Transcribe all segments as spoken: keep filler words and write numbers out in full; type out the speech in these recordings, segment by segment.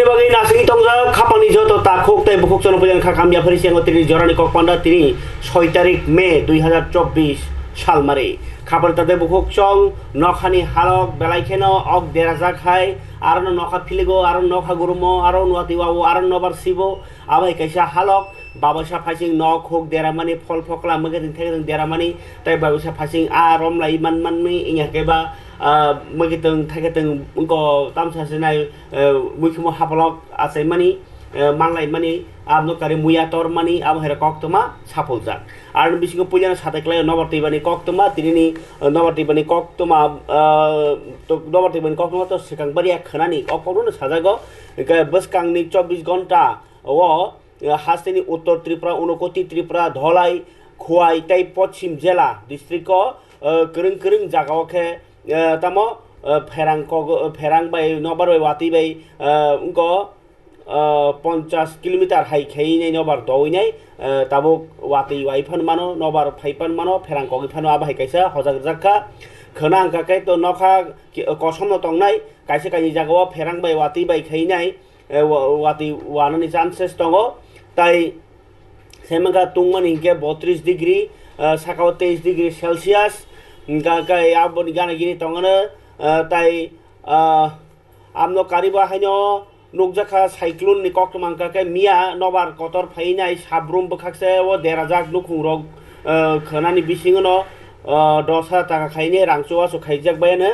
Bagwi nasingwi tongjak khapangni joto takhuk tei bukhuk chwng pujan kha kamya phari siyango tini jorani kok panda tini soi tarik May dui hazar chobbish salmari. Khapang tei bukhuk chwng nokhani halok belai kheno ok derajak hai, aro no nokha philigo, aro nokha gurumo, aro nwati wao, aro nobar sibo, abai kaisa halok, babaisa phaising nok huk deramani, phol phokla mwkhe tong theke tong deramani, tei babaisa phaising a romlai man manmi, wngya khe ba, ah, mwkhe tong theke tong wngko tamsa se nai, eh, muikhumo hapolok achaimani, eh, manlaimani, abno kari muya tormani, abo hai koktwma saphuljak. Aroni bisingo puilano satai klai nobar twibani koktwma, tinini, eh, nobar twibani koktwma, ah, to, nobar twibani koktwma to swkang bariya khwnani, o kokno sajago, hwnkhe bwskangni chobbish ghonta o, eh, hasteni Uttor Tripura, Unakoti Tripura, Dholai, Khowai tei Pochim Jela district o, eh, kwrwng kwrwng jagao khe, eh, tamo, eh, pherang kok, pherang bai nobar bai watwi bai, eh, wngko, eh, ponchas kilometer hai khainai nobar dowinai, eh, tabuk watwi wai phan mano, nobar phai phan mano, pherang kogwi phano abo hai kaisa hojak rwjak kha. Khwna hwnkha khe to nokha ki-, kosom no tongnai, kaisa kaini jagao pherang bai watwi bai khainai, eh, wa-, watwi wanani chances tongo. Tai saimankha tungmani hinkhe botris degree, eh, sakao teis degree Celsius, hwnkha khe aboni gana gini tongano, eh, tai, ah, amno kariba haino nukjakha cyclone ni koktwma hwnkha khe miya nobar kotor phainai sabrum bwkhakse o derajak nukhungrok, eh, khwnani bisingono, eh, dos hajar taka khainai rang chubachu khaijak baiano.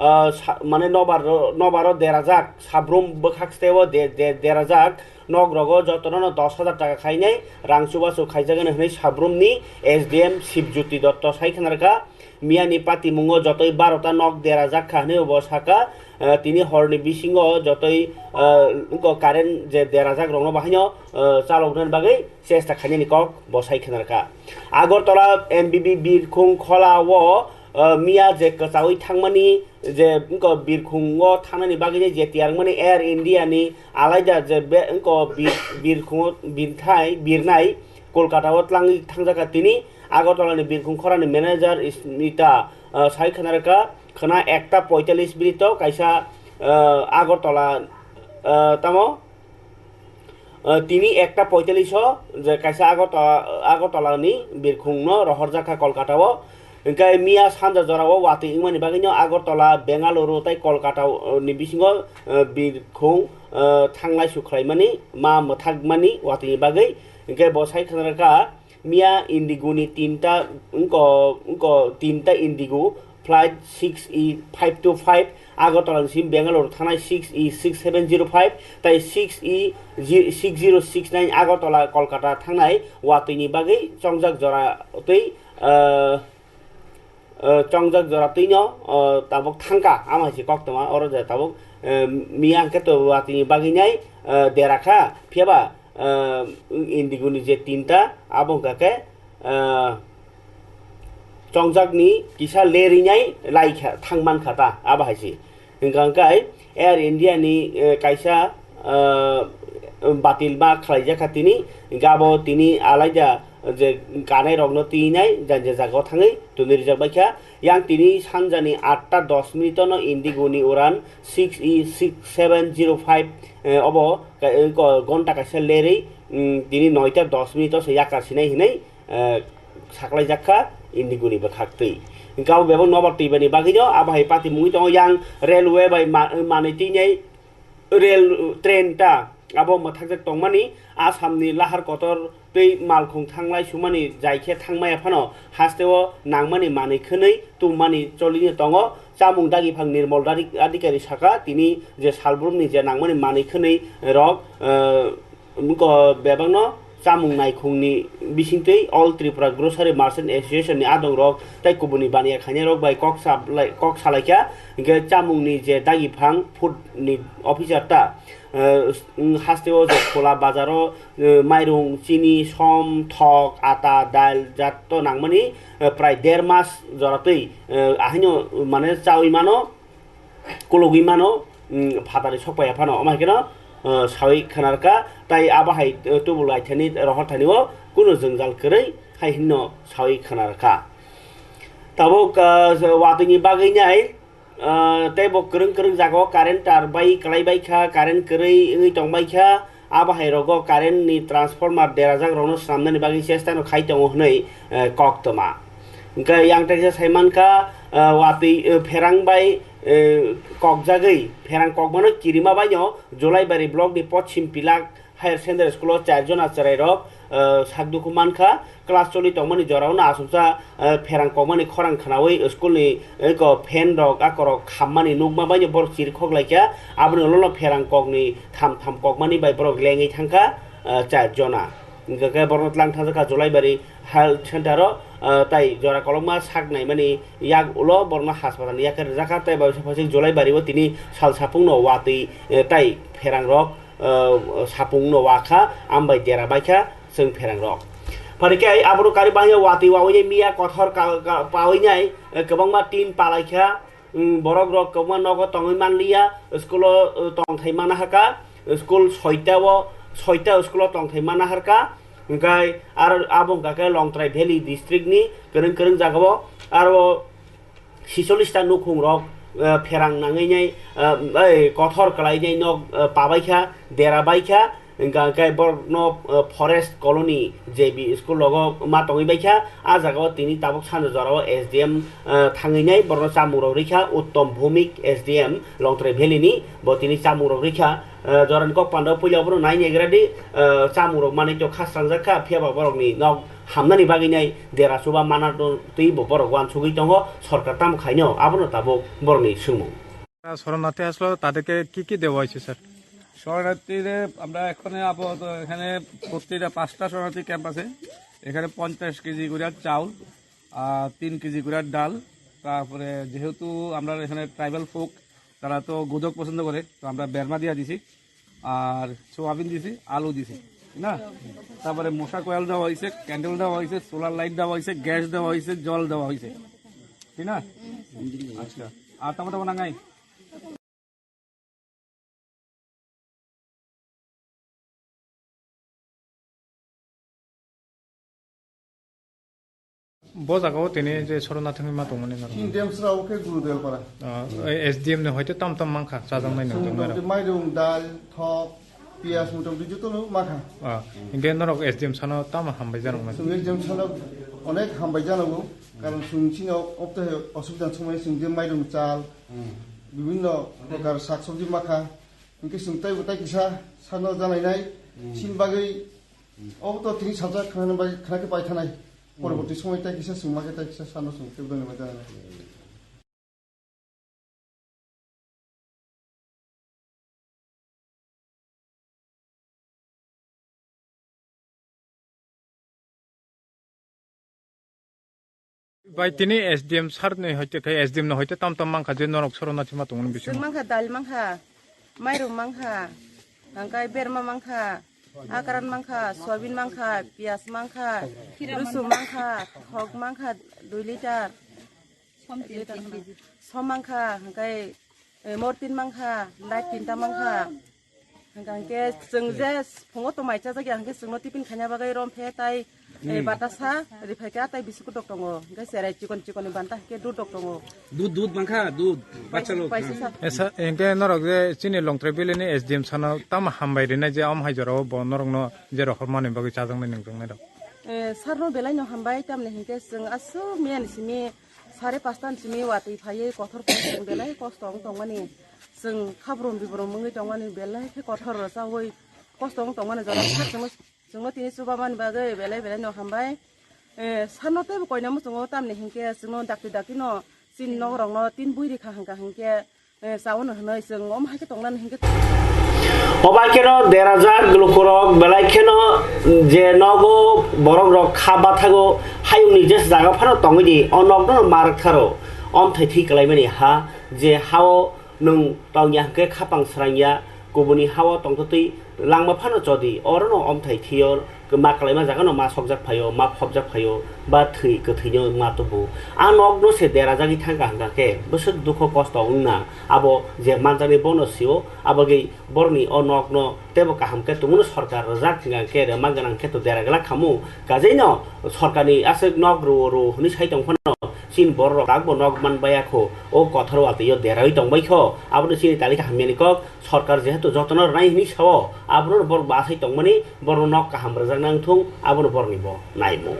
Ah, sa-, mane nobar ro-, nobaro derajak, sabrum bwkhak steo de-, de-, derajak, nok rogo jotono no dos hajar taka khainai rang chubachu khaijagani hwnwi sabrumni S D M Sibjyoti Dotto sai khna rwkha. Miyani patimungo jotoi barota nok derajak kha hwnwi bo saka, ah, tini horni bisingo jotoi, ah, wngko current je derajak rokno bahaino, ah, chaloknani bagwi chesta khainani kok bo sai khna rwkha. Agartala M B B Birkhung Khola o, ah, miya je kwchaui thangmani je wngko birkhungo thangnani bagwi je tiyar wngmani Air India ni alaida je be wngko bir-, birkhungo birthai birnai Kolkata o tlangwi thangjakha tini. Agartala ni birkhung khorani manager Smita, ah, sai khna rwkha khwna ekta poitalis minute o kaisa, ah, Agartala, ah, tamo Ah, tini ekta poitalis o je kaisa Agartala, Agartala ni birkhung no rohorjak kha Kolkata o. Hingke miya sanja jora o watwi wngmani bagwi no Agartala, Bengaluru tei Kolkata, ah, ni bisingo, ah, birkhung, ah, thanglai sukhlaimani ma mwthakmani watwi ni bagwi. Hingke bo sai khna rwkha, miya Indigo ni tinta, wngko, wngko tinta Indigo flight six E five two five, Agartala ni simi Bangalore thangnai six E six seven zero five, tai six E six zero six nine Agartala Kolkata thangnai watwi ni bagwi chongjak jora twi, ah, ah, chongjak jora twi no, ah, tabuk thangkha, ama hai se koktwma oro je tabuk, ah, miya hwnkhe to watwi ni bagwi nai, ah, dera kha, phiya ba, ah, Indigo ni je tinta abo hwnkha khe, ah, chongjak ni kisa lerwi nai lai kha, thang man kha ta, abo hai se. Hingkha hingkai Air India ni, eh, kaisa, eh, batil ma khlaijak kha tini, hingkhe abo tini alaida je kanai rokno twi nai janja jaga o thangwi tuni rijak bai kha. Yang tini sanjani atta dos minute no Indigo ni uran six E six seven zero five, eh, obo ka-, eh, ko-, gonta kaisa lerwi, mm, tini noita dos minute o se yakar sinai hinwi, eh, saklaijak kha Indigo ni bwkhak twi. Hingke abo bebak nobar twibani bagwino abo hai patimungwi tongo, yang railway bai ma-, manwi twinai rail train ta abo mwthakjak tongmani Assam ni lahar kotor twi malkhung thanglai sumani jai khe thangmaya phano hasteo nangmani manwi khwnwi tubumani cholini tongo. Chamung dagiphang Nirmal Dadi-, Adhikari saka tini je salbrumni je nangmani manwi khwnwi rok, eh, Wngkha bebakno chamung naikhungni bisingtwi All Tripura Grocery Merchant Association ni adongrok tei kubuni baniya khainairok bai kok sa-, lai-, kok salaikha, hinkhe chamungni je dagiphang food ni officer ta, eh, s-, hasteo je Khola bazaro, eh, mairung, chini, som, thok, ata, dal jatto nangmani, eh, prai der mas joratwi, eh, ahaino mane chaui mano. Kulugwi mano, mm, phatari sokpaiya phano, omo hai kheno, uh, sawi khwnarkha, tai abo hai, uh, tubulaithani rohorthani o kunu jwngjal kwrwi hai hinno sawi khwnarkha. Tabuk, uh, watwini bagwi nai, ah, tei bo kwrwng kwrwng jagao current tar bai kwlai bai kha, current kwrwi wngwi tong bai kha. Abo hai rogo current ni transformer derajak rokno swnamnani bagwi chesta no khai tongo hwnwi, eh, kok toma. Hwnkhe yang teisa sai mankha, ah, watwi, eh, pherang bai, eh, kokjagwi, pherang kokmano kirima baino Jolaibari block ni Pochim Pilak Higher Secondary School o char jona chwrairok, eh, sakdukhu mankha. Class choli tongmani jorao no aswksa, eh, pherang kokmani khorang khwnawi school ni, eh, ko fan rok akorok khammani nukma baino borok chirikhok laikha. Aboni ulo no pherang kokni tham tham kokmani bai borok lengwi thangkha, eh, char jona. Hwnkhe khe borokno tlang thangjakha Jolaibari Health Center o, ah, tai jora kolokma sak naimani yak ulo borokno haspatal ni yakhe rwjakha, tei bai phaising Jolaibari o tini sal sapung no watwi, eh, tai pherang rok, ah, sapung no wakha, ambai dera baikha chwng pherang rok. Phari khe abono kari bahai watwi wawi nai miya kothor ka, ka, pawi nai, eh, kwbangma tin palai kha. Borok rok kwbangma nogo tongwi manliya, school o, uh, tongthai mana haka, school soita o, soita school o tongthai mana harka, hwnkhe aro abo hwnkha khe Longtrai Valley district ni kwrwng kwrwng jaga o aro sicholish ta nukhung rok, uh, pherang nangwi nai, uh, ei kothor kwlai nai nok, uh, pabai kha, dera bai kha. Hwnkha khe borokno, uh, Forest Colony J B school rogo ma tongwi baikha. A jagao tini tabuk sanja jorao S D M, uh, thangwi nai borokno chamung rok rikha. Uttom Bhumik S D M Longtrai Valley ni bo tini chamung rok rikha. Uh, jorani kok pandao puila obono nai naigra di, uh, chamung rok manwi to khasrangjak kha, phiya ba borokni nok hamnani bagwi nai dera chuba mana twi bo borok uansugwi tongo. Sorkar tamo khaino abono tabuk borokni swngmung. শরণার্থী আসলো, তাদেরকে কি কি দেওয়া হয়েছে, স্যার? শরণার্থীদের আমরা এখানে আপাতত এখানে প্রত্যেকটা পাঁচটা শরণার্থী ক্যাম্প আছে। এখানে পঞ্চাশ কেজি করে চাউল, আর তিন কেজি করে ডাল। তারপরে যেহেতু আমরা এখানে ট্রাইবাল ফোক, তারা তো গোদক পছন্দ করে, তো আমরা বেরমা দিয়ে দিছি, আর সোয়াবিন দিছি, আলু দিছি, ঠিক না? তারপরে মশা কয়েল দেওয়া হয়েছে, ক্যান্ডেল দেওয়া হয়েছে, সোলার লাইট দেওয়া হয়েছে, গ্যাস দেওয়া হয়েছে, জল দেওয়া হয়েছে, ঠিক না? আচ্ছা, আর তেমন তেমন নাই। Bo jaga o tini je sorona thangwi ma tongmani norok. Chini Demsra o khe Gurudel para. Ah, S D M ni hoite tam tam mankha chajaknai nang tongmani. Mairung, dal, thok, piyaj, motamoti jotono mankha. Ah, hinkhe norok S D M sano tamo hambai janoknai? Chwng S D M sano onek hambai janogo, karon chwng chini o-, obto he osubida ni somoi chwng je mairung, chal, bibhinno prokar sak sobji mankha. Hinkhe chwng teibo tai kisa sano janainai, chini bagwi obo to tini sajak khna bai khna khe pai thanai. Poroborti somoi tai kisa chwng ma khe tai kisa sano chwng teibo janainai. Bai tini S D M sir ni hoite khai S D M no hoite tam tam mankha je norok sorona thima tongmani bisingo. Chwng mankha, dal mankha, mairung mankha, hwnkhe berma mankha, akran mankha, soyabin mankha, piyaj mankha, rusu mankha, thok mankha, dui liter, som mankha, hwnkhe, eh, mortin mankha, light tinta mankha. Hwnkhe chwng je phungo to mai chajak ya, hwnkhe chwngno tiffin khaina bagwi rom phe tai, eh, batasa riphaikha tai biscuit rok tongo. Hwnkhe cherai chikon chikon ni banta hwnkhe dudh rok tongo. Dudh, dudh mankha, dudh. Paisa lok. Paisa sa. Esa, hwnkhe norok je chini Longtrai Valley ni S D M sano tamo hambai rinai je omo hai jorao bo norokno je rohormani bagwi chajaknai nungjaknai rok. Eh, sir no belai no hambai, tamni hwnkhe chwng aswk miya ni simi sare pasta ni simi watwi phaiwi kothor phai chwng belai kosto wng tongmani. Chwng khabrum bibrum wngwi tongmani, belai khe kothor rwchaui kosto wng tongmani jora kha chwngno, chwngno tini chubamani bagwi belai belai no hambai. Eh, sano teibo koina muchungo, tamni hinkhe chwngno dakti dakti no chini nok rokno tin bui rikha hwnkha hinkhe, eh, chawano hwnwi chwng omo hai khe tongnani hinkhe. Obai kheno derajak lukurok belai kheno je nogo borok rok kha bathago hayungni je jaga phano tongwi di, o nokno ma rwktharo, omthai thwi kwlaimani ha, je hao nwng tongya hwnkhe khapang srangya, kubuni hao tongtwtwi langma phano chodi, orono omthai thwiyo, ma kwlaima jagano ma sokjak phaio, ma phobjak phaio, ba thwi kwthwino ma tubu. A nokno se derajagwi thangkha hwnkha khe bwswk dukho kosto wngna, abo je manjaknai bono sio, abagwi borokni o nokno teibo kaham khe tongmano sorkar rwjak hwnkha khe rwma gwnang khe to dera glak khamu, kajeino sorkarni aswk nok rwo rwo hwnwi sai tong phano, chini borok rok bo nok man baya kho, o kothor watwi o derawi tong bai kho. Abono chini talika hamyani kok, sorkar jehetu jotono rwnai hwnwi sao, abono borok bo asai tongmani, borok nok kaham rwjak nang thung, abono borokni bo naimung.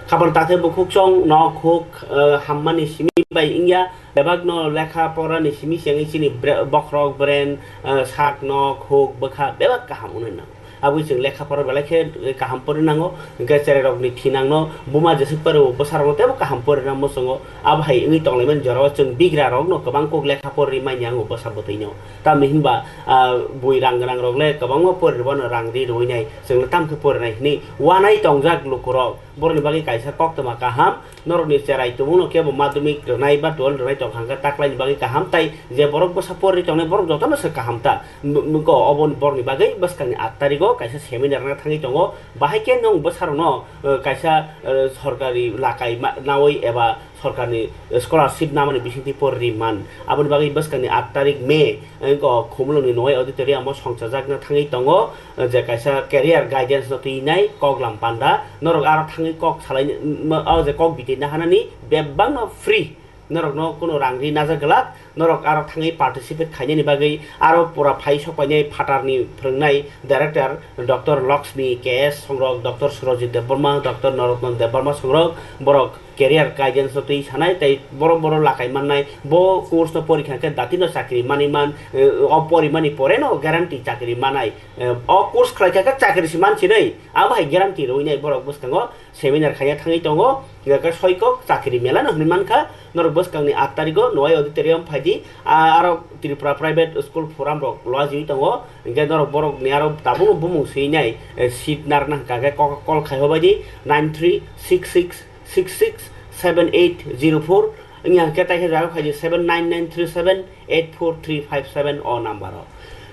Khabang takhai bukhuk chong nok huk, eh, hammani simi bai wngya, bebakno lekha porani simi se wngwi chini bre-, bokhorok, brain, eh, sak nok huk bwkha bebak kaham wnwi nang. Aboni chwng lekha pora belai khe kaham pori nango, hwnkhe cherai rokni thinangno buma jeswk pari o bwsarokno teibo kaham pori na muchungo. Abo hai wngwi tonglaimani jorao chwng bigra rokno kwbang kok lekha pori manya wngo bwsa bwtwino. Tamni hinba, ah, bui rang gwnang rok le kwbangma pori rwbano rang ri rwinai, chwng le tamkhe porinai hwnwi wanai tongjak lukurok. Borokni bagwi kaisa koktwma kaham, norokni cherai tongmungno kebo madhyamik rwnai ba twelve rwnai tongkha hwnkhe taklaini bagwi kaham, tai je borok bwsa porwi tongnai borok jotono se kaham ta. M-, m-, ko obo borokni bagwi bwskangni aat tarigo kaisa seminar wngna thangwi tongo. Bahai khe nwng bwsarokno, eh, kaisa, eh, sorkari lakai ma-, nawi eba sorkarni scholarship namani bisingtwi porri man. Aboni bagwi bwskangni aat tarik May, eh, ko Khumulwngni Nogai Auditorium-o songchajakna thangwi tongo, eh, je kaisa career guidance-no twinai koklam panda. Norok aro thangwi kok salai, m-, o je kok bitwi nahanani bebakno free. Norokno kuno rang ri najak glak, norok aro thangwi participate khainani bagwi aro pura phai sokpainai phatarni phwrwngnai director Doctor Laxmi K S songrok, Doctor Surajit Debbarma, Doctor Narotna Debbarma songrok, borok career guidance no twi sanai tei borok borok lakai mannai, bo course no porikha khe datino chakri manwi man, eh, o porimani pore no guarantee chakri manai, eh, o course khlai kha khe chakri se mansinai, abo hai guarantee rwinai borok bwskango. Seminar khaiya thangwi tongo, hingkha khe soikok chakri mela no hwnwi mankha, norok bwskangni aat tarigo Nogai Auditorium phaidi, a-, aro Tripura Private School Forum rok loajiwi tongo, hingkhe norok borokni aro tabukno bumung swinai, eh, seat narwkna hwnkha khe kok-, call khai hobaidi nine three six six six six seven eight zero four, wngya hwnkhe taikhe jaga phaidi seven nine nine three seven eight four three five seven o number o.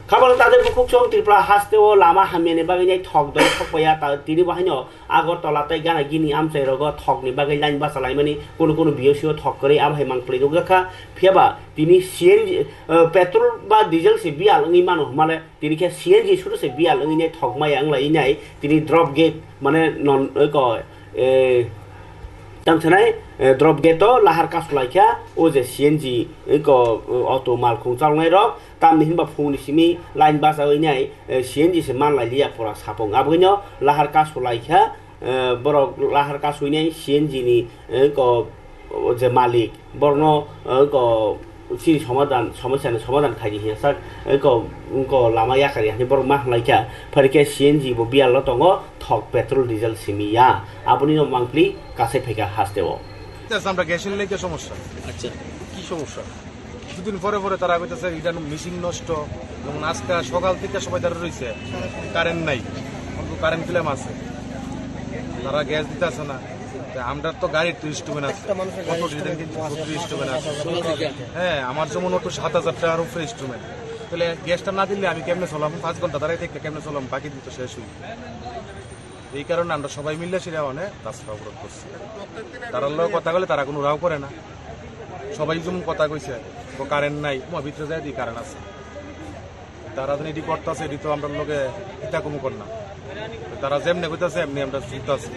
Khabang tadai bukhuk chwng Tripura haste o lama hamyani bagwi nai thok doi thok paiya ta tini bo haino Agartala tei gana gini amchai rogo thokni bagwi line bachalaimani kunu kunu B O C o thok kwrwi abo hai mangpli nukjakha. Phiyaba tini C N G, eh, petrol ba diesel se biyal wngwi mano hwnmale tini khe C N G suru se biyal wngwi nai thok maya wnglainai tini drop gate mane non, eh, ko, eh, tang sanai, eh, drop gate o lahar kasu laikha o je C N G, eh, ko, eh, auto malkhung chalnai rok. Tamni hinba phungni simi line bachawi nai, eh, C N G se manlai liya pura sapung. Aboni lahar kasu laikha, eh, borok lahar kasui nai C N G ni, eh, ko, o je malik, borokno, eh, ko, chini somadan, somosyani somadan khaidi hiya sak, eh, ko, ko lama yakari hani borok ma hwnlaikha. Phari khe C N G bo biyal no tongo, thok petrol diesel simi ya. Aboni no mangpli kasai phaikha haste o. Yes, আমরা গ্যাসের লেগে সমস্যা। আচ্ছা। কি সমস্যা? দুদিন পরে পরে তারা কইতেছে, "এটা মেশিন নষ্ট।" যেমন আজকে সকাল থেকে সবাই দাঁড়িয়ে রয়েছে, কারেন্ট নাই, কিন্তু কারেন্ট ক্লেম আছে, তারা গ্যাস দিতে আসে না। তা আমরা তো গাড়ির তো ইনস্ট্রুমেন্ট আছে, একটা মানুষের কত গাড়ির ডিজাইন ইনস্ট্রুমেন্ট কিন্তু আছে, সত্তর ইনস্ট্রুমেন্ট আছে। হ্যাঁ, আমার যেমন অটো সাত হাজার টাকার উপরে ইনস্ট্রুমেন্ট, তাহলে গ্যাসটা না দিলে আমি কেমনে চলাম? পাঁচ ঘন্টা দাঁড়াই থেকে কেমনে চলাম? বাকি দিন তো শেষ হইল। এই কারণে আমরা সবাই মিলে সেটা মানে রাস্তা অবরোধ করছি। তারার লগে কথা বলে তারা কোনো রাও করে না। সবাই যেমন কথা কইছে, "ও কারেন্ট নাই, তোমার ভিতরে যাই দি কারেন্ট আছে।" তারা যেন এটি করতেছে, এটি তো আমরা লোকে ইতা কম কর না। তারা যেমনি কইতাছে, এমনি আমরা শুনতেছি।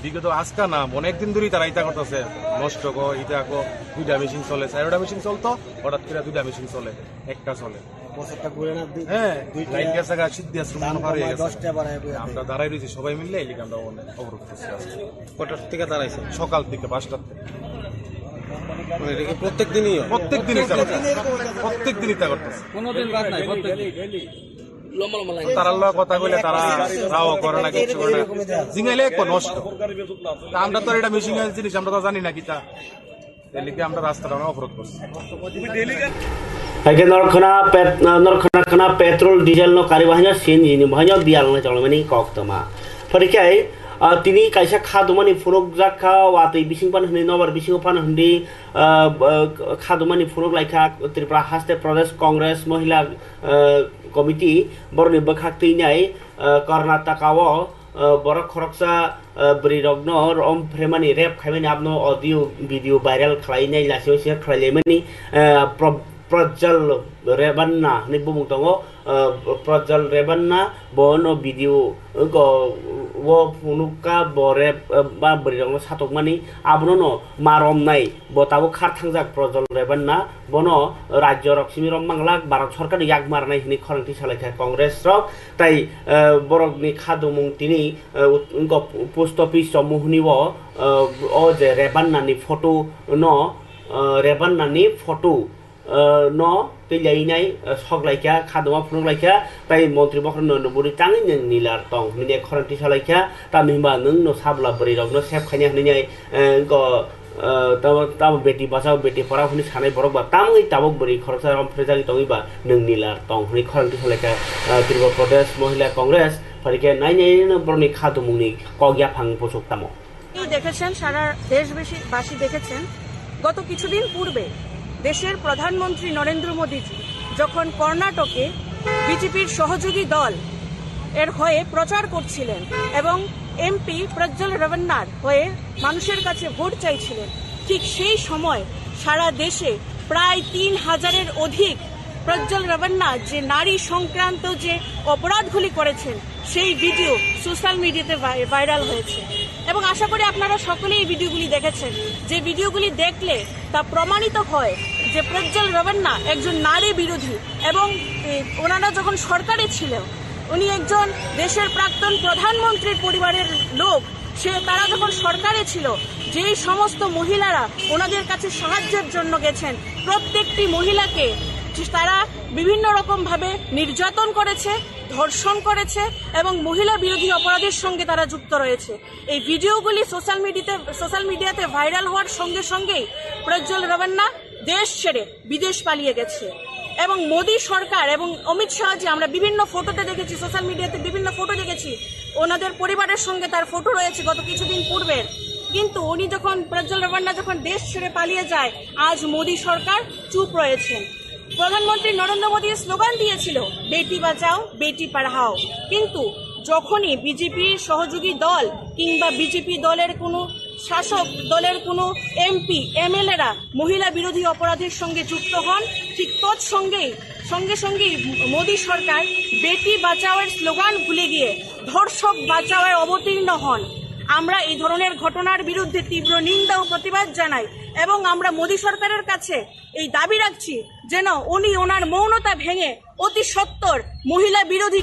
বিগত আজকা না, অনেক দিন ধরেই তারা ইতা করতেছে, নষ্ট গো, ইতা গো, দুইটা মেশিন চলে, চারটা মেশিন চলতো, হঠাৎ করে দুইটা মেশিন চলে, একটা চলে। বছরটা ঘুরে না, দুই-, হ্যাঁ, দুইটা লাইট গেছে গা, সিদ্ধি আশ্রম দাম মনে হয় কমায় গেছে। দশটা বাড়ায় বইয়া আমরা দেয়। দাঁড়াই রয়েছি, সবাই মিলে এদিকে আমরা অনেক অবরোধ করছি আজকে। কটার থেকে দাঁড়াইছেন? সকাল থেকে পাঁচটার থেকে। মানে এটা কি প্রত্যেক দিনই হয়? প্রত্যেক দিনই তা করতেছে। প্রত্যেক দিনই তা করতেছে। কোনোদিন বাদ নাই, প্রত্যেক দিন। তারার লগে কথা কইলে তারা রাও করে না, কিচ্ছু করে না। জিঙাইলে এক নষ্ট। তা আমরা তো এটা মেশিন জিনিস, আমরা তো জানি না কিতা। এর লিগে আমরা রাস্তাটা আমরা অবরোধ করছি। Haikhe norok khna pet-, norok khna khna petrol, diesel no kari bahaino C N G ni bahaino biyal nai chongmani kok toma. Phari khe, ah, tini kaisa kha dumani phunuk jak kha, watwi bising pan hwnwi nobar bisingo pan hwnwi, ah, ah, kha dumani phunuk lai kha Tripura Haste Pradesh Congress Mohila, ah, Committee borokni bwkhak twi nai, ah, Karnataka o ah, borok khoroksa, ah, bwrwi rokno rom phremani, rape khaimani, abno audio video viral khlainai, lasio share khlailaimani, ah, Pro-, Prajwal Revanna hinwi bumung tongo, ah, Prajwal Revanna bono video, uh, go, o phunukha bo rep, eh, ba bwrwirokno satokmani, abono no ma romnai, bo tabuk khar thangjak Prajwal Revanna, bono rajyorok simi rom manglak, Bharat Sorkarni yak marnai hwnwi khorang tisa laikha Congress rok, tai, eh, borokni khadumung tini, eh, ut-, wngkha post office o muhuni o, eh, o je Revanna ni photo no, eh, Revanna ni photo, eh, no tei lainai, eh, sok laikha, khaduma phunuk laikha, tai montri bokhorok no nuburi tangwi nwng nilar tong hwnwi khorang tisa laikha, tamni hwnba nwng no sabla bwrwi rok no save khaina hwnwi nai, eh, go, eh, tamo, tamo beti bachao beti porao hwnwi sanai borok ba tamwi tabuk bwrwi khoroksa rom phrejagwi tongwi ba nwng nilar tong hwnwi khorang tisa laikha, eh, Tripura Pradesh Mohila Congress, phaikhe nai nai no borokni khadumungni kok yaphang puchuk tamo. এই দেখেছেন, সারা দেশবাসী, বাসী দেখেছেন, গত কিছুদিন পূর্বে দেশের প্রধানমন্ত্রী নরেন্দ্র মোদীজি যখন কর্ণাটকে বিজেপির সহযোগী দল এর হয়ে প্রচার করছিলেন এবং এমপি প্রজ্জ্বল রেভান্নার হয়ে মানুষের কাছে ভোট চাইছিলেন, ঠিক সেই সময় সারা দেশে প্রায় তিন হাজারের অধিক প্রজ্জ্বল রেভান্না যে নারী সংক্রান্ত যে অপরাধগুলি করেছেন, সেই ভিডিও সোশ্যাল মিডিয়াতে ভাই-, ভাইরাল হয়েছে। এবং আশা করি আপনারা সকলেই এই ভিডিওগুলি দেখেছেন। যে ভিডিওগুলি দেখলে তা প্রমাণিত হয় যে প্রজ্জ্বল রেভান্না একজন নারী বিরোধী এবং, এ, ওনারা যখন সরকারে ছিল, উনি একজন দেশের প্রাক্তন প্রধানমন্ত্রীর পরিবারের লোক। সে, তারা যখন সরকারে ছিল, যেই সমস্ত মহিলারা ওনাদের কাছে সাহায্যের জন্য গেছেন, প্রত্যেকটি মহিলাকে তারা বিভিন্ন রকমভাবে নির্যাতন করেছে, ধর্ষণ করেছে এবং মহিলা বিরোধী অপরাধের সঙ্গে তারা যুক্ত রয়েছে। এই ভিডিওগুলি সোশ্যাল মিডিয়াতে, সোশ্যাল মিডিয়াতে ভাইরাল হওয়ার সঙ্গে সঙ্গেই প্রজ্জ্বল রেভান্না দেশ ছেড়ে বিদেশ পালিয়ে গেছে। এবং মোদী সরকার এবং অমিত শাহ, যে আমরা বিভিন্ন ফটোতে দেখেছি, সোশ্যাল মিডিয়াতে বিভিন্ন ফটো দেখেছি ওনাদের পরিবারের সঙ্গে তার ফটো রয়েছে গত কিছুদিন পূর্বের। কিন্তু উনি যখন, প্রজ্জ্বল রেভান্না যখন দেশ ছেড়ে পালিয়ে যায়, আজ মোদী সরকার চুপ রয়েছেন। প্রধানমন্ত্রী নরেন্দ্র মোদী স্লোগান দিয়েছিল, বেটি বাঁচাও, বেটি পড়াও, কিন্তু যখনই বিজেপির সহযোগী দল কিংবা বিজেপি দলের কোনো শাসক দলের কোনো এমপি, এমএলএরা মহিলা বিরোধী অপরাধের সঙ্গে যুক্ত হন, ঠিক তৎসঙ্গেই, সঙ্গে সঙ্গেই মোদী সরকার বেটি বাঁচাওয়ের স্লোগান ভুলে গিয়ে ধর্ষক বাঁচাওয়ে অবতীর্ণ হন। আমরা এই ধরনের ঘটনার বিরুদ্ধে তীব্র নিন্দা ও প্রতিবাদ জানাই এবং আমরা মোদী সরকারের কাছে এই দাবি রাখছি যেন উনি ওনার মৌনতা ভেঙে অতি সত্বর মহিলা বিরোধী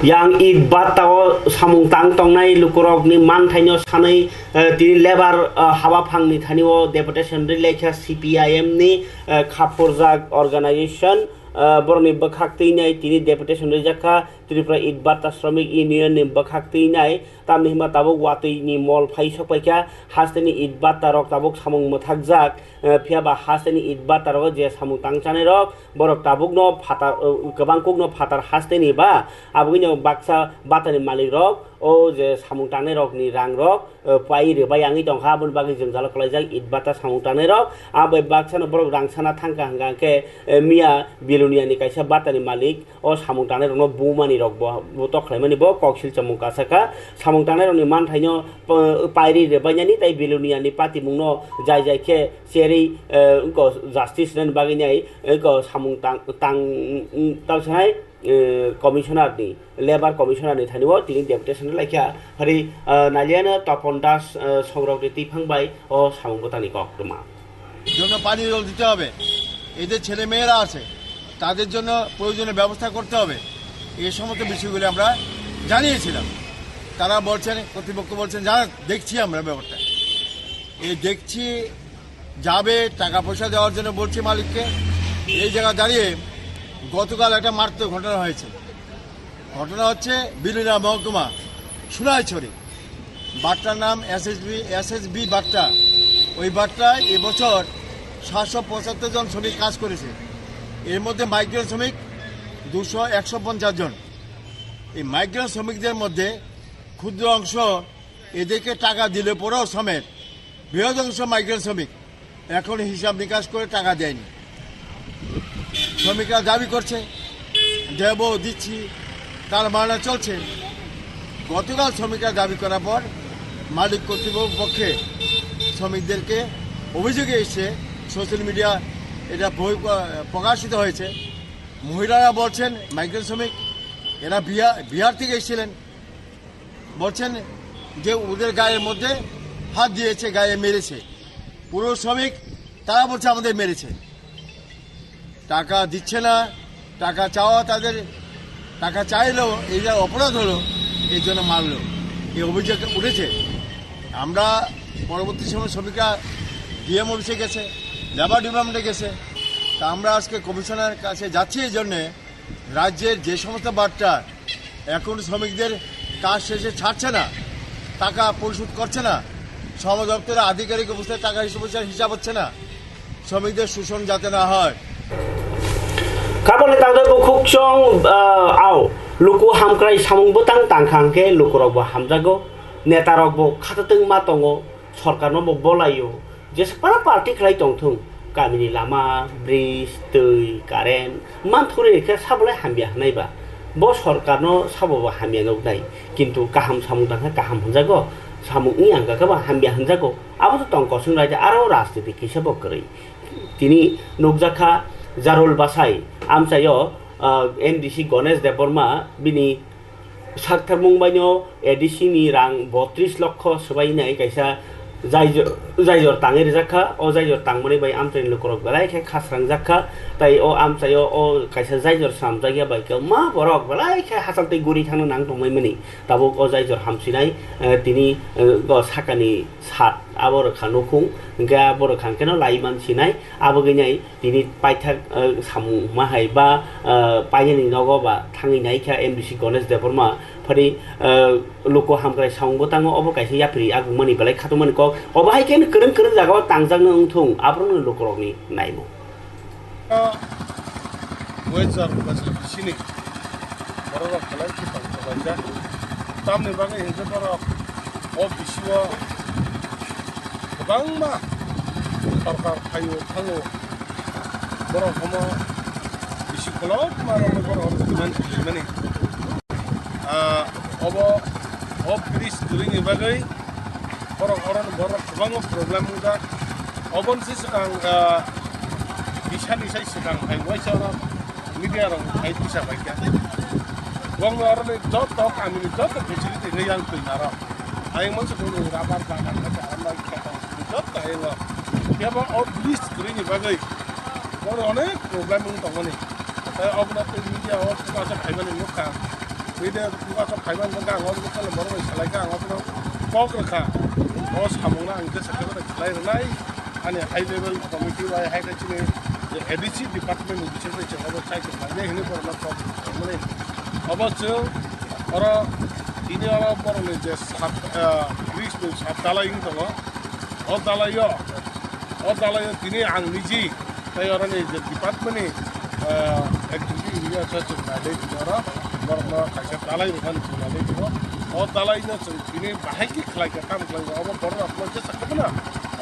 Yang Itbata o samung tang tongnai lukurokni manthaino sanwi, eh, tini lebar, eh, habaphangni thanio deputation rwlaikha C P I M ni, eh, khapurjak organization, eh, borokni bwkhak twi nai tini deputation rwjakha Tripura Itbata Shramik Union ni bwkhak twi nai. Tamni hwnba tabuk watwi ni mol phai sok paikha, hasteni itbata rok tabuk samung mwthakjak, eh, phiya ba hasteni itbata rogo je samung tang chanai rok, borok tabuk no phatar, eh, kwbang kuk no phatar hasteni ba, aboni no baksa batani malik rok, o je samung tangnai rok ni rang rok, eh, pai rwbai yangwi tongkha, aboni bagwi jwngjalo kwlaijak itbata samung tangnai rok, abo baksa no borok rang sana thangkha hwnkha hwnkhe, eh, miya Bilonia ni kaisa batani malik, o samung tangnai rokno bumani rok bo, bo tok khlaimani bo kok silchomung kasakha. Samung tangnai rokni manthaino, eh, pairi rwbainani tei Bilonia ni patimungno jai jai khe cherwi, eh, wngkha justice rwna bagwi nai, wngkha samung tang, tang, tang sanai, eh, commissioner ni, labour commissioner ni thani o tini deputation rwlaikha. Hari, eh, naliano Topon Das, eh, songrokni twiphang bai o samung bwtangni koktwma. জন্য পানীয় জল দিতে হবে, এদের ছেলে মেয়েরা আছে, তাদের জন্য প্রয়োজনীয় ব্যবস্থা করতে হবে। এই সমস্ত বিষয়গুলি আমরা জানিয়েছিলাম। তারা বলছেন, কর্তৃপক্ষ বলছেন, "যা, দেখছি আমরা ব্যাপারটা।" এই দেখছি, যাবে, টাকা পয়সা দেওয়ার জন্য বলছি মালিককে। এই জায়গা দাঁড়িয়ে গতকাল একটা মারাত্মক ঘটনা হয়েছে। ঘটনা হচ্ছে বিলুনিয়া মহকুমা সোনাইছড়ি, বাট্টার নাম এসএসবি, এসএসবি বাট্টা। ওই বাট্টায় এবছর সাতশো পঁচাত্তর জন শ্রমিক কাজ করেছে, এর মধ্যে মাইগ্রেন্ট শ্রমিক দুশো, একশো পঞ্চাশ জন। এই মাইগ্রেন্ট শ্রমিকদের মধ্যে ক্ষুদ্র অংশ এদেরকে টাকা দিলে পরেও সমেত বৃহৎ অংশ মাইগ্রেন্ট শ্রমিক এখন হিসাব নিকাশ করে টাকা দেয়নি। শ্রমিকরা দাবি করছে, "দেব, দিচ্ছি", তার মামলা চলছে। গতকাল শ্রমিকরা দাবি করার পর মালিক কর্তৃপক্ষ পক্ষে শ্রমিকদেরকে অভিযোগে এসে সোশ্যাল মিডিয়া এটা বই, আহ, প্রকাশিত হয়েছে। মহিলারা বলছেন, মাইগ্রেন্ট শ্রমিক, এরা বিহার, বিহার থেকে এসেছিলেন। বলছেন যে ওদের গায়ের মধ্যে হাত দিয়েছে, গায়ে মেরেছে। পুরো শ্রমিক তারা বলছে আমাদের মেরেছে, টাকা দিচ্ছে না, টাকা চাওয়া তাদের, টাকা চাইলেও এই যে অপরাধ হলো, এই জন্য মারলো, এই অভিযোগ উঠেছে। আমরা পরবর্তী সময় শ্রমিকরা ডিএম অফিসে গেছে, লেবার ডিপার্টমেন্টে গেছে। তা আমরা আজকে কমিশনার কাছে যাচ্ছি এই জন্যে, রাজ্যের যে সমস্ত বার্তা, এখন শ্রমিকদের কাজ শেষে ছাড়ছে না, টাকা পরিশোধ করছে না, শ্রম দপ্তরের আধিকারিক অবস্থায় টাকা হিসাব হচ্ছে, হিসাব হচ্ছে না, শ্রমিকদের শোষণ যাতে না হয়। Kaboni tangdai bukhuk chong, ah, au. Luku hamkrai samung bwtang tangkha hwnkhe lukurokbo hamjago, netarokbo khatatwng ma tongo, sorkarnobo bolaio. Jesa para party khlai tongthung, kamini lama, bridge, twi, current, manthoknai khe sabolai hamya hwnai ba? Bo sorkarno sabobo hamya nuknai, kintu kaham samung tangkha kaham hwnjago, samung wngya hwnkha khe bo hamya hwnjago. Abo to tong kosong raida, aro rajniti kisa bo kwrwi. Tini nukjakha Jarul Basai, amchaio, ah, M D C Ganesh Debbarma bini Sakthar Mumbai no A D C ni rang botris lokho swbai nai kaisa jaijor, jaijor tangwi rijak kha. O jaijor tangmani bai amchaini lukurok belai khe khasrang jak kha. Tai o amchaio o kaisa jaijor swnamjak ya bai kwbangma borok belai khe hachal tei guri thangna nang tongmani. Tabuk o jaijor hamsinai, eh, tini, eh, o sakani sat abo rwkha nukhung, hwnkhe abo rwkha hwnkhe no laiman sinai. Abo gwnai tini paithak, eh, samung ma hai ba, eh, painani nogo ba thangwi nai kha M D C Ganesh Debbarma. Phari, eh, luku hamkrai samung bo tango, obo kaisa yapri agungmani belai khatungmani kok. Obo hai khe kwrwng kwrwng jagao tangjakno wngthung, aborokno lukurokni naimung. Wezar bwsai bisini bororok belai khe tongthok laijak. Tamni bagwi hinkhe borok o bisio kwbangma sorkar phaio thango, borok omo bisi kolokma rokni borok oro twiman twilaimani. Ah, obo o bridge kwrwini bagwi borok oro borok kwbangma problem wngjak. Oboni se swkang, ah, bisani sai swkang hai waisa oro media rok hai tisa paikha. Bongni oroni joto kamini joto facility hwnwi yang twi narok. Ayang mansa bongni rubber bagan khe aram bai khe tong joto ayang o. Kebo o bridge kwrwini bagwi bongni onek problem wng tongmani. Tai obono tei media o bubacha phaimani nukha. Media bubacha phaimani nukha ang o nukha le borok bai salai kha ang obono kok rwkha. O samungno ang jesa khe khlai rwnai. Ani high level committee bai hai khe chini je A D C department ni bising bai chwng obo chai tong lainai hinwi borokno kok rwkha mani. Obo chwng oro tini oro borokni je sat, ah, bridge ni sat dalai wng tongo. O dalai o, o dalai o tini ang niji tei oroni je department ni, ah, executive engineer se chwng nailai tini oro borokno kaisa dalai rwmani chwng nailai tongo. O dalai no chwng tini bahai khe khlai kha, kam khlai kha, obo borok rokno jesa khe phano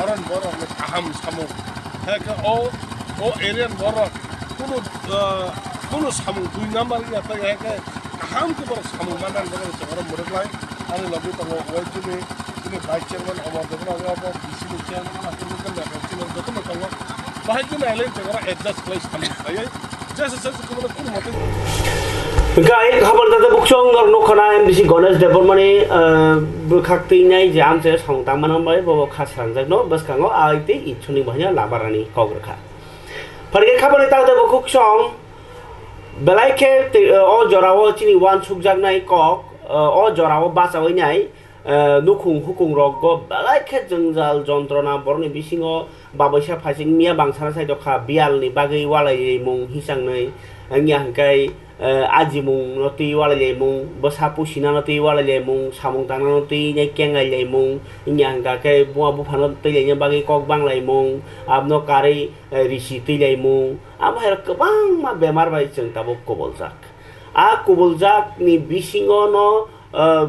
oroni borok rokni kaham samung. Hai khe o, o area ni borok kunu, ah, kunu samung dui number ya tei hai khe kaham khe borok samung manna borok se oro mwrwk lai. Ani logi tongo Y G ni, chini vice chairman Omar Debbarma, abo B C ni chairman, abo local level chini jotono tongo. Bahai khe nailai tongo adjust khlai samung khlaiwi. Jesa jesa khe bono kunu mote. Gai khabar dada buksong nor nukhana M D C Ganesh Debbarmani, eh, bwkhak twi nai je amchai samung tangmani bai bobo kha srangjak no bwskango ai tei itsuni bahai labarani kok rwkha. Pharikhe khabani tangde bukhuk song belai khe tei, eh, o jorao chini uansukjaknai kok, eh, o jorao bachawi nai, eh, nukhung hukung rokgo belai khe jwngjal jontrona borokni bisingo baboisa phaising miya bangsana sai dokha biyalni bagwi walai mung hisangnai wngya hwnkhe, eh, ajimung no twi walai laimung, bwsa pusinano twi walai laimung, samung tangnano twi nai kengai laimung, wngya hwnkha khe buma buphano twi laina bagwi kok bang laimung, abono karwi, eh, risi twi laimung, abo hai kwbangma bemar bai chwng tabuk kubuljak. A kubuljakni bisingo no, eh,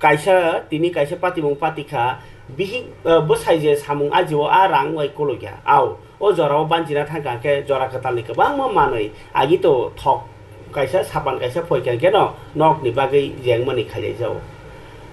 kaisa, tini kaisa patimung patikha, bihik, eh, bwsai je samung ajio a rang bai kolokya. Au, o jorao banchina thangkha khe jora kwtalni kwbangma manwi, agi to thok kaisa sapan kaisa phoikha khe no nokni bagwi jengmani khailaijago.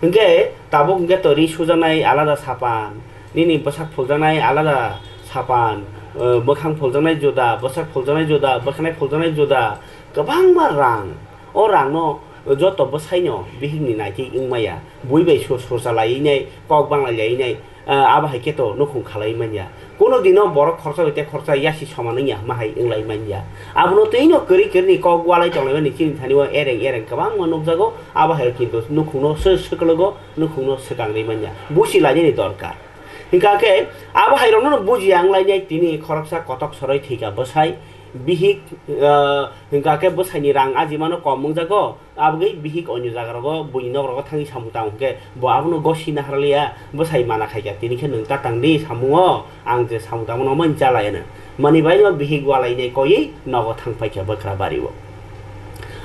Hwnkhe tabuk hwnkhe to ri sujaknai alada sapan, nini bwsak phuljaknai alada sapan, eh, bwkhang phuljaknai juda, bwsak phuljaknai juda, bwkhanai phuljaknai juda, kwbangma rang. O rangno Joto bwsaino bihikni naitwi wngmaya, bui bai sur sursa laiwi nai, kok banglai laiwi nai, ah, abo hai khe to nukhung khalai manya. Kuno dino borok khoroksa bai tei khoroksa yasi soman wngya hwnma hai wnglai manya. Abono twino kwrwi kwrwini kok walai tonglaimani chini thani o ereng ereng kwbangma nukjago, abo hai kintu nukhungno sw swklogo, nukhungno swkang rwi manya. Busi lainani dorkar. Hingkha khe abo hai rokno bujiya wnglainai tini khoroksa kotok soroi thwika bwsai, bihik, ah, hingkha khe bwsaini rang ajimano kom wngjago. Abogwi bihik onyo jagarogo buini nokrogo thangwi samung tang hwnkhe bo abono gosi naharliya, bwsai mana khaikha, tini khe nwng ta tangdi samungo, ang je samung tangmano omo hinwi chalaiano. Mani baino bihik walainai koiwi nogo thangpaikha bwkra bario.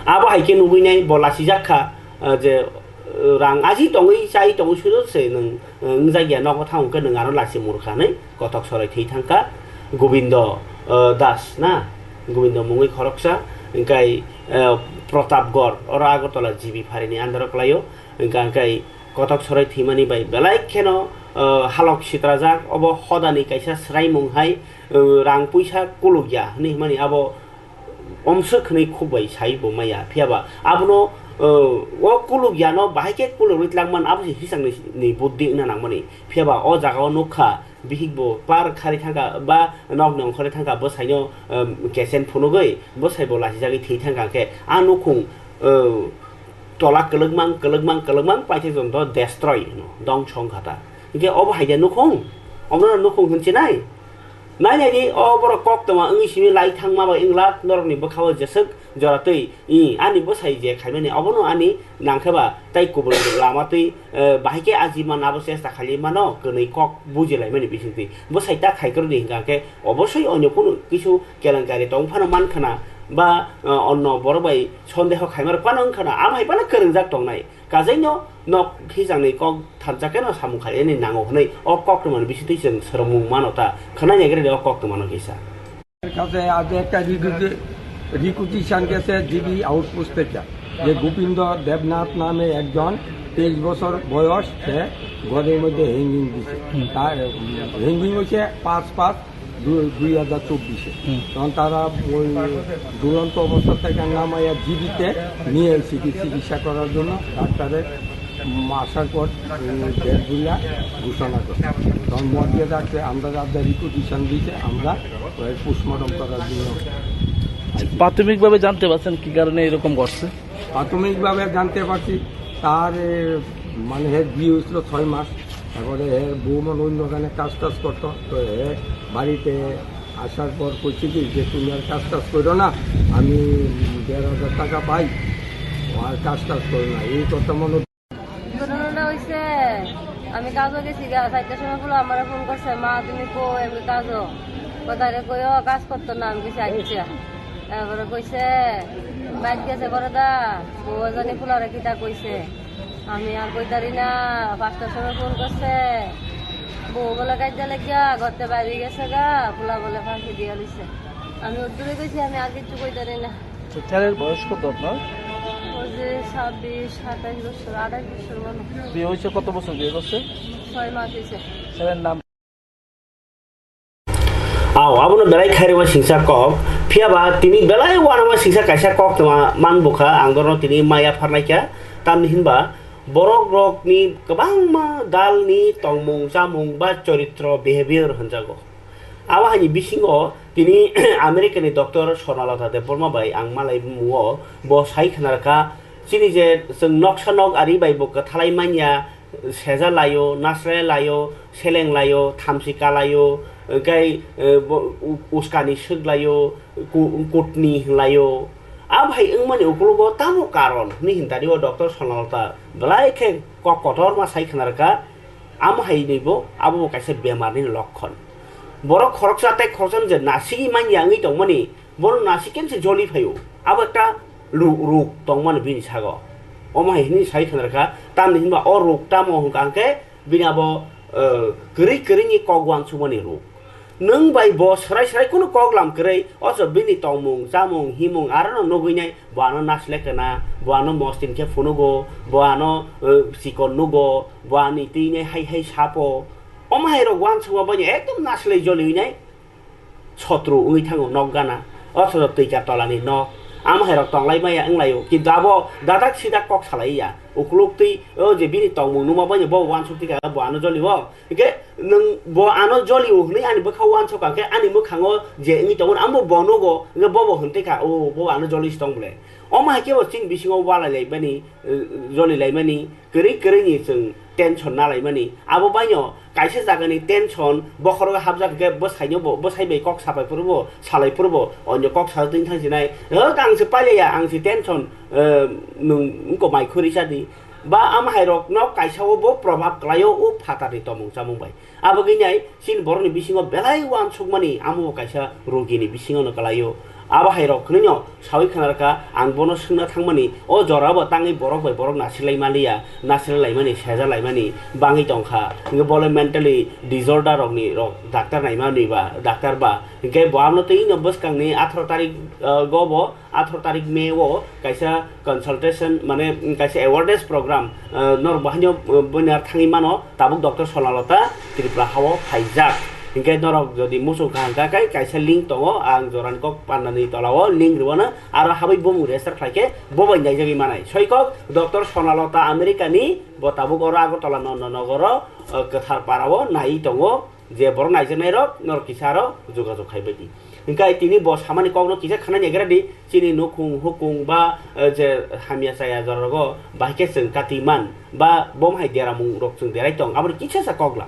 Abo hai khe nugwinai bo lachijak kha, ah, je, ah, rang aji tongwi chai tongwi sudo se nwng, ah, wngjakya nogo thang hwnkhe nwng ano lachi murkha hinwi. Kotok soroi thwi thangkha Gobindo, eh, Das na, Gobindo mungwi khoroksa, hingkai, eh, Pratapgarh, oro Agartala G B pharini under o kwlaio, hingka hingkai kotok soroi thwimani bai belai kheno, eh, halok sitrajak, obo hodani kaisa swraimung hai, eh, rang puisa kulukya hinwi hwnmani abo omswk hinwi khuk bai sai bo maya, phiyaba abono, eh, o kulukyano bahai khe kulukrwi tlangman abo se hisangni ni buddhi wngna nangmani, phiyaba o jagao nukha, bihik bo par khari thangkha ba nokni ongkhorwi thangkha, bwsaino, um, kesen phunugwi bwsai bo lachijagwi thwi thangkha, hwnkhe a nukhung, uh, tola kwlwkmang, kwlwkmang, kwlwkmang, paithak joto destroy hwno, dongso wngkha ta. Hwnkhe obo hai de nukhung? Obono nukhung hwn chinai? Nai nai di, o borok koktwma wngwi simi lai thangma bai wngla, norokni bwkhao jeswk jora twi, i, ani bwsai je khaimani, obono ani nangkhe ba tei kubun lama twi, eh, bahai khe aji man abo chesta khaili mano, kwnwi kok bujilaimani bisingtwi. Bwsai ta khai kwrwdi hwnkha khe obosoi onyo kunu kisu kelenkari tong phano man khna ba, eh, onno borok bai sondeho khaima rok phano wng khna, amo hai phano kwrwngjak tongnai. Kajaino nok hijakni kok thansa kheno samung khainani nango hwnwi o koktwmani bisingtwi chwng swrwngmung mano ta, khwnai naigrede o koktwmano kisa. এর কাছে আজ একটা রিকুইজি-, রিকুইজিশন গেছে GB outpost থেকে, যে গোবিন্দ দেবনাথ নামে একজন তেইশ বছর বয়স, সে ঘরের মধ্যে হ্যাঙ্গিং দিছে। হুম। তার, উম, হ্যাঙ্গিং হয়েছে পাঁচ পাঁচ দুই, দুই হাজার চব্বিশে। হুম। তখন তারা ওই ঝুলন্ত অবস্থা থেকে নামাইয়া জিবিতে নিয়ে এসেছি চিকিৎসা করার জন্য। ডাক্তারের আসার পর, উম, ডেথ বলে ঘোষণা করে। তখন মর্গে ডাকতে আমরা রাজ্যে রিপোজিশন দিতে আমরা ওই পোস্টমর্টম করার জন্য। প্রাথমিকভাবে জানতে পারছেন কি কারণে এরকম ঘটছে? প্রাথমিকভাবে জানতে পারছি তার, এ, মানে, এর বিয়ে হয়েছিল ছয় মাস। তারপরে এর বউ মনে অন্য ওখানে কাজ টাজ করতো, তো এ বাড়িতে আসার পর কইছে কি যে, "তুমি আর কাজ টাজ করো না, আমি দেড় হাজার টাকা পাই, ও আর কাজ টাজ করো না।" এই কথা মনে ঘটনাটা হইছে, আমি কাজও গেছি গা, চারটার সময় বলে আমার ফোন করছে, "মা, তুমি কই?" আমি কাজও, কোথায় কইও কাজ করতো না, আমি গেছি আচ্ছা। তারপরে কইছে, "বাইক গেছে করে দা, বউ জানি ফুলারে কিতা কইছে।" আমি আর কইতারি না, পাঁচটার সময় ফোন করছে, বউ বলে কাজে লাগিয়া ঘরতে বাইরে গেছে গা, ফুলা বলে ফাঁকি দিয়া দিছে। আমি উদ্দুরে কইছি, আমি আর কিচ্ছু কইতারি না। তো ছেলের বয়স কত আপনার? ওই যে ছাব্বিশ, সাতাশ বছর, আঠাশ বছর মনে হয়। বিয়ে হয়েছে কত বছর বিয়ে করছে? ছয় মাস হয়েছে। ছেলের নাম? Aw, abono belai khairokma singsa kok, phiyaba tini belai uanama singsa kaisa kok tongma man bukha, ang dorno tini maya pharnai kha, tamni hinba borok rokni kwbangma dalni tongmung chamung ba choritro behavior hwnjago. Abo haini bisingo tini America ni doctor Sonalata Debbarma bai ang malai mungo bo sai khna rwkha, chini je chwng noksa nok ari bai bo kwthalai manya, seja laio, nasle laio, seleng laio, thamsi kalaio, hwnkhe, eh, bo-, u-, uskani swk laio, ku-, kutni laio. Abo hai wngmani ukologo tamo karon hwnwi hintario doctor Sonalta belai khe kok kotorma sai khna rwkha, amo hai nwibo abo bo kaisa bemarni lokkon. Borok khoroksa tei khoroksano je nasigwi manya wngwi tongmani, Borok nasikhe se joli phaio. Abo ekta lu-, ruk tongmani bini sago. Omo hai hwnwi sai khna rwkha, tamni hinba o ruk tamo hwnkha hwnkhe bini abo, eh, kwrwi kwrwini kok uansukmani ruk. Nwng bai bo swrai swrai kunu kok lam kwrwi, oso bini tongmung, chamung, himung arono nugwinai, bo ano nasle kana, bo ano mostin khe phunugo, bo ano, eh, chikon nugo, bo ani twinai hai hai sapo. Omo hai rok uansukma boino ekdom naslai joliwinai. Sotro wngwi thango nok gana, othocho twika tolani nok, Amo hai rok tonglai maya wnglaio, kintu abo dadak sidak kok salai ya. Ukuluk twi o je bini tongmung numa bai bo uansuk tikha bo ano joli o. Hingke nwng bo ano joli o hwnwi ani bwkha uansuk kha khe ani mwkhango je wngwi tongo amo bo nugo, hingke bo bo hwn tikha o bo ano joli se tong bole. Omo hai khe bo chini bisingo walai lai bani, eh, joli lai mani. Kwrwi kwrwi ni chwng tension nalaimani. Abo baino kaisa jagani tension bokhorogo hapjak khe bwsaino bo, bwsai bai kok sapai phuru bo, salai phuru bo, onyo kok sa twi thang sinai. Hwk, ang se pailaiya, ang se tension, eh, nwng wngko mai khuri chadi. Ba ama hai rok no kaisa o bo probhab kwlaio o phatar ni tomung chamung bai. Abo gini ai, chini borokni bisingo belai uansukmani, amo bo kaisa rogini bisingono kwlaio. Abo hai rok hwnwino sawi khna rwkha, ang bono swngna thangmani, o jorabo tangwi borok bai borok nasilai maliya, nasilai laimani, seja laimani bangwi tongkha. Hwnkhe bole mentally disorder rokni rok doctor naimani ba, doctor ba. Hwnkhe bo amno twi no bwskangni atharo tarik, ah, go bo atharo tarik May o kaisa consultation, mane, mm, kaisa awareness program, ah, norok bo haino, ah, buini ar thangwi mano, tabuk Doctor Sonalota Tripura hao phaijak. Hinkhe norok jodi muchung kaham kha khe kaisa link tongo, ang jorani kok pandani tola o link rwano, aro habwi bumung register khlai khe bo bai naijagwi manai. Soikok Doctor Sonalota America ni, bo tabuk oro Agartala Nanda Nagar o, ah, Kwthar Para o naiwi tongo. Je borok naijaknai rok, norok kisa aro jogajog khai bai di. Hingke tini bo samani kokno kisa khna naigra di, chini nukhung hukung ba, eh, je hamya chaya jora rogo bahai khe chwng kati man ba bom hai deramung rok chwng derai tong, aboni kisa sa kok la.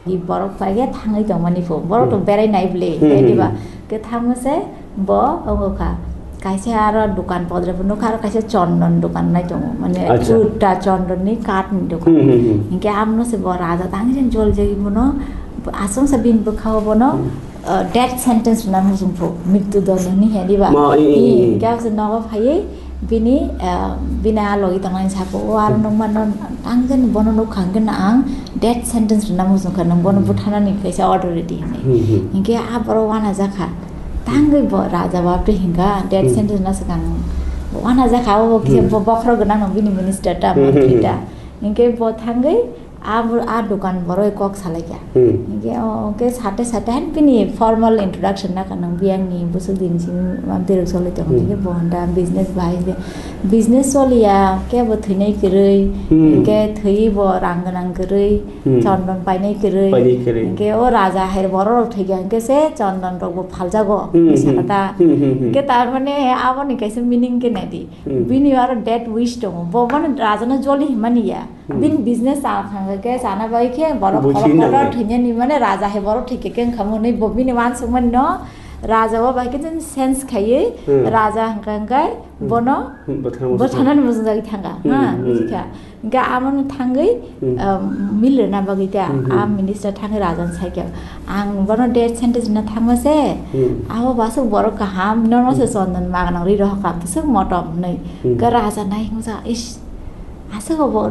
Ni borok pai khe thangwi tongmani pho, borok to Hmm. berai nai bwle, Hmm, hmm, diba? Hmm. Khe thangma se bo wngo kha. Kaisa aro dukan podre bo nukha, aro kaisa chondon dukan nai tongo, mane Acha. Uta chondon ni kath ni dukan. Hmm, hmm, hmm. Hinkhe amno se bo raja tangwi jol jagwi bono, aswk sa bini bwkha o bono, Hmm. uh, death sentence rwna muchung pho, mrityu dond hinwi he diba? Ma, i, i, i. Hinkhe abo se nogo phaiwi bini, uh, bini a logi tongnai saka o aro Hmm. nukmano, ang jani bono nukha hinkhe no ang death sentence rwna muchung kha, nwng bono Hmm. buthanani kaisa authority hinwi. Hmm, hmm. Hinkhe a borok wana jakha. Tangwi bo raja bo aboni hinka death Hmm. sentence na swkang bo wana jakha, abo kisa Hmm. bo bokhorok gwnang no bini minister ta Hmm, hmm, mantri hmm. ta. Hinkhe bo thangwi abo a dukan boroi kok salaikha. Hmm. Hinkhe o khe sate sate han bini formal introduction na kanang biyang ni busuk din simi mam tirok soli tong Hmm. hinkhe bo handa business bai de business soliya khe bo thwinai kwrwi Hmm. hinkhe thwi bo rang gwnang kwrwi Hmm. Chondon painai kwrwi. Painai kwrwi. Hinkhe o raja hai borok rok thwikha hinkhe se chondon rok bo phaljago. Hmm, Misa hmm. Kata. Hmm, hmm, hmm. Hinkhe tar mane aboni kaisa meaning khe naidi. Hmm. Bini aro death wish tongo. Bo mane raja no joli himani ya. Hmm. Bini business chana thangkha khe chana bai khe borok Buji khoro khoro nangni. Thwinani mane raja hai borok thwikha khe wngkha mwnwi bo bini uansukmani no raja o bai khe sense khaiwi Hmm. raja hwnkha hwnkhe Hmm. bono Hmm, bwthana bwthana. Bwthanani mujungjagwi thangkha. Hmm, Ha, hmm. Bujikha. Hinkhe amono thangwi, Hmm. um, mil rwna bagwi ta, Hmm, hmm. A minister thangwi rajan saikha. Ang bono death sentence rwna thangma se, Hmm. Abo bo aswk borok kaham, nono se Hmm. Chondon magwnang rwi rohorkha, bwswk motom hinwi. Hmm. Hinkhe raja nai hwnsa, ish, aswk bo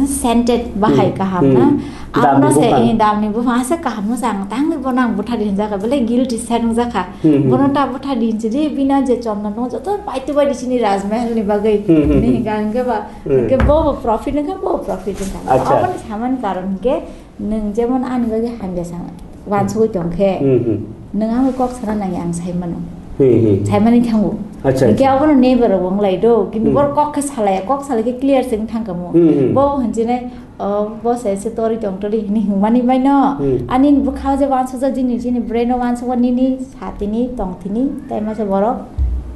scented bahai Hmm. Kaham na. Hmm. Abono Damni se, buphang. Eh, damni buphang aswk kaham no se ang tangwi bono ang bwthadi hinjakha, belai guilty se wngjakha. Hmm, hmm. Bono ta bwthadi hinchidi, bina je Chondon no joto paitubadi chini Rajmahal ni bagwi. Hmm, hmm, Ni hmm. Hinkha hinkhe ba Hmm. Hinkhe bo bo profit wngkha, bo bo profit wngkha. Acha. Aboni samani karon hinkhe nwng jemon ani bagwi hamya sana wansugwi tongkhe, Hmm, hmm. Nwng ang kok sana nangya ang saimano. Hmm, hmm. Saimani thango. Acha, Hinkhe acha. Abono neighbor rok wnglai do, kintu Hmm. Borok kok khe salaya, kok salai khe clear se wng thangkha mo. Hmm, hmm. Bo hinjinai, "O, bo se se tori tong tori," hinwi hwngmani bai no. Hmm. Ani bwkha o je wansukjak jini, jini brain o wansukma nini satini, tongtini, tai masa borok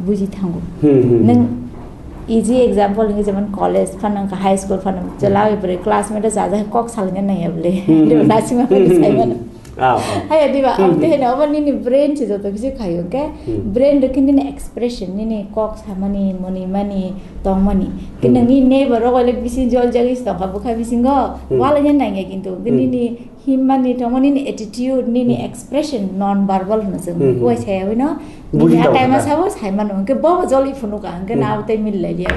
buji thango. Hmm, hmm, hmm. Nwng easy example hwnkhe jemon college phano wngkha, high school phano wngkha, Hmm. Chwla bai bwrwi classmate o chajakhe kok salina naiya bwle. Hmm, hmm. Nasingma Hmm, hmm, saimano. Hmm. Ah, ah. Haya diba, Hmm, abo hmm. Tehene obo nini brain se joto kisi khayo, hwnkhe Hmm. Brain rwkhe nini expression, nini kok samani, mwnwi mani, tongmani. Khe Hmm. Nini neighbor rok le bisi jol jagwi se tongkha bwkha bisingo, Hmm. Walaina nangya kintu, Hmm. Nini himmani tongma nini attitude, nini Hmm. Expression, non verbal hwno chwng. Hmm, hmm. Uaisa yawi no, Buji nini a tong time kha. Sabo saimano, hwnkhe bo joli phunukha, hwnkhe Hmm. Nabo tei mili lai liya.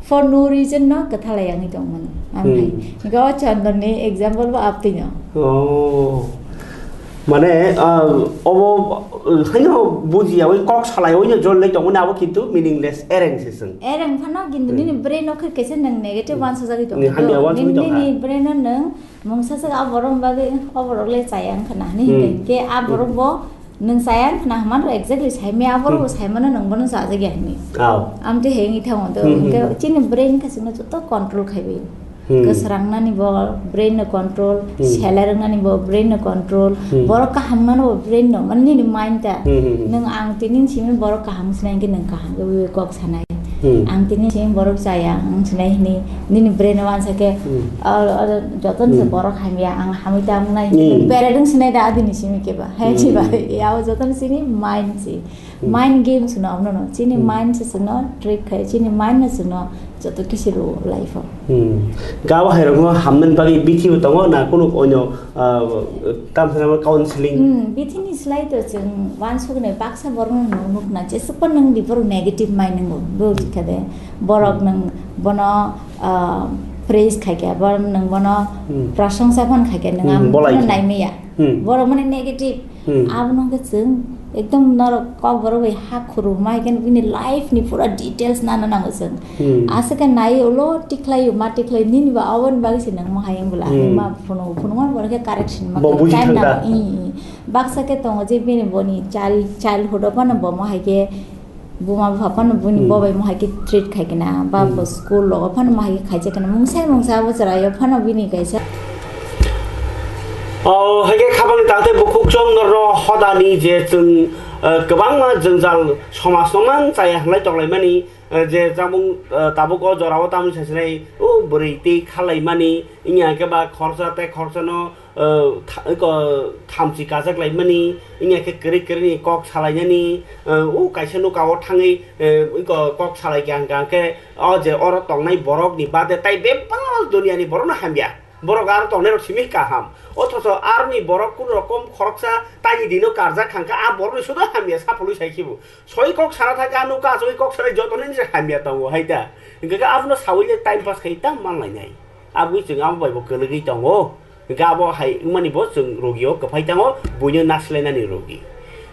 For no reason no kwthalai yangwi tongmani. Ang Hmm. Hai. Hwnkhe o Chondon ni example bo abtwi no. Oh. Mane, ah, obo, uh, haino buji yawi kok salai oino jol lai tongmani abo kintu meaningless ereng se chwng. Ereng phano kintu Hmm. Nini brain o khe kaisa nwng negative Hmm. Wansajagwi Ni tongkha. Hamya wansugwi Nini, tongkha. Nini brain o nwng Mungsa se a borok bagwi, o borok le chaya wngkha na, hinwi Hmm. Hinkhe a borok Hmm. Bo Nwng chaya wngkha na hwnma rok exactly saimaya, aborok bo Hmm. saimano nwng bono chajak ya hinwi. Aw. Amtwi hai wngwi thango do, Hmm, hmm, hwnkhe hmm. Chini brain khe chwngno joto control khaiwi. Hmm. Kwsrangnani bo, brain no control, Hmm. selai rwngnani bo, brain no control, Hmm. borok kaham wngnani bo, brain no, mane nini mind ta. Hmm, hmm, hmm. Nwng ang tini simi borok kaham wngsinai hwnkhe nwng kaham khe wi kok sanai. Hmm. Ang tini simi borok chaya wngsinai hwnwi nini brain o uansa khe, Hmm. o, o, joto ni se Hmm. borok hamya, ang hamwi ta wngnai Hmm. hwnwi beredwng sinai da adini simi khe ba. Hai Hmm. chiba, ya o joto ni sini mind si. Hmm. Mind games no, no, no. Chini Hmm. mind se chwngno trick khai, chini mind no chwngno joto kisi rw life o. Hmm. Gabo hai rokno hamnani bagwi bithi bo tongo na kunu onyo, ah, tam sana counseling? Hmm, bithi ni slai to chwng uansuknai baksa borok no nuk-, nukna jesukpa nwng di borok negative mind nwngo. Bo Hmm. kha de borok Hmm. nwng bono, ah, praise khai khe, borok nwng bono Hmm. prasongsa phan khai khe, nwng Hmm, amo bolai bono khe. Naimaya. Hmm. Borok mane negative. Hmm. Abono hwnkhe chwng ekdom norok kokborok bai ha khuru hwnma hai khe bini life ni pura details nana nango chwng. Hmm. Aswk khe nai ulo tikhlai ma tikhlai nini ba aboni bagwi se nangma hai wng bwla Hmm. Hai ma phunuk phunukma borok khe correction ma Bo khe buji time thangkha. Nango. Ih, ih. Baksa khe tongo je bini boni child, childhood o phano bo mo hai khe Buma bupha phano buini Hmm. bobai mo hai khe treat khai khe na, ba Hmm. bo school rogo phano mo hai khe khaijak khe na, mungsa mungsa bo chwraio phano bini kaisa. O, hai khe khabangni tangtwi bukhuk chwng norno hodani je chwng, eh, kwbangma jwngjal somajno man chaya hwnlai tonglaimani, eh, je chamung, eh, tabuk o jorao tamni sasinai, o bwrwi twi khalaimani, wngya khe ba khoroksa tei khoroksano, eh, tha-, iko thamchi kajak laimani, wngya khe kwrwi kwrwini kok salainani, eh, o kaisa nukao thangwi, eh, iko kok salai kha hwnkha hwnkhe o je oro tongnai borokni bade tai bebak duniani borokno hamya. Borok aro tongnairok simi kaham. Othocho aroni borok kunu rokom khoroksa taini dino karjak kha hwnkhe a borokni sudo hamya saphului sai khibo. Soi kok sana thangkhe a nukha achugwi kok sanai jotono nini hamya tongo hai ta. Hwnkhe abono saui le time pass khai ta manlainai. Aboni chwng abo bai bo kwlwgwi tongo. Hwnkhe abo hai wngmani bo chwng rogio kwphai tango, buino naslainani rogi.